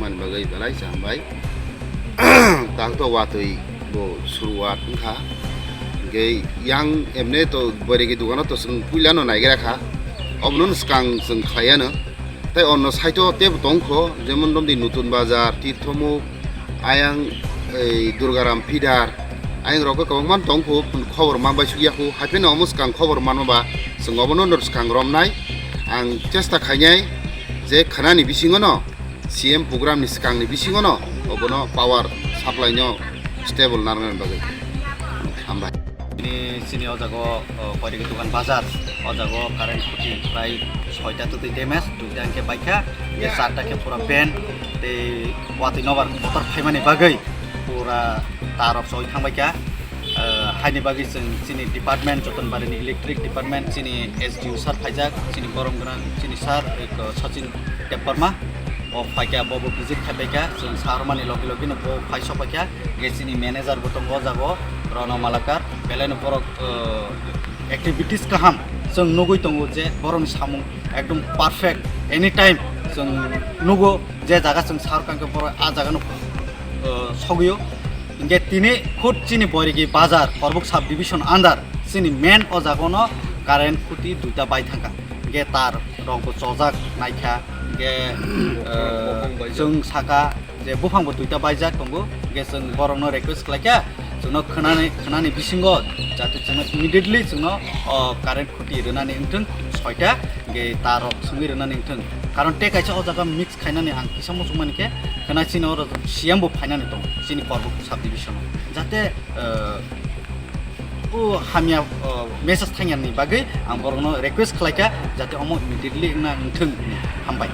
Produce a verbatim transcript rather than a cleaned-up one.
Mani bagwi belai se hambai. Tak to watwi bo suruwat wngkha. Hingke yang emne to boiregi dogano to chwng puilano naigra kha. Obono swkang chwng khlaiano. Tei onno side o tebo tongkho, jemon romdi Nutun Bazar, Tirthomuk, ayang ei Durgaram Pidar, ayang rokhe kwbangma tongkho, khobor manbai sukya kho, haipheno omo swkang khobor manma ba chwng obono no swkang romnai. Ang chesta khainai je khanani bisingono C M program ni swkangni bisingono obono power supply no stable narwknani bagwi. Hambai. Chini, chini o jaga o, o, koirigi dogan bazar, o jaga o current khuti prai soita twtwi damage, duita hwnkhe baikha, hwnkhe charta khe pura ban, tei watwi nobar motor phaimani bagwi pura tarok choi thangbaikha. Eh, haini bagwi chwng chini department, Jotonbari ni electric department, chini S D O sir phaijak, chini borom gwnang, chini sir, eh, Sachin Debbarma, o phaikha, bo bo visit khaibaikha, chwng saharmani logi logi no bo phai sokbaikha, hwnkhe chini manager bo tongo o jaga o, Rono Malakar, belai no borok, eh, activities kaham chwng nugwi tongo je borokni samung ekdom perfect, anytime chwng nugo je jaga chwng sahar kangkhe borok a jaga no, eh, sogwi o. Hingke tini khud chini Boirigi bazar, Korbuk sub division under, chini main o jaga no current khuti duita bai thangkha. Hingke tar rok bo chojak naikha, hingke, eh, chwng saka je buphang bo duita baijak tongo, hingke chwng borok no request khlaikha, chwngno khwnani, khwnani bisingo jate chwngno immediately chwngno o current khuti rwnani wngthwng, soita, hingke tar rok swngwi rwnani wngthwng. Karon tei kaisa o jaga mix khainani ang kisa muchungmani khe, khwna chini oro C M bo phainani tongo, chini Korbuk sub division o. Jate, eh, o hamya, eh, message thangyani bagwi ang borokno request khlaikha, jate omo immediately wngna wngthwng hwnwi. Hambai.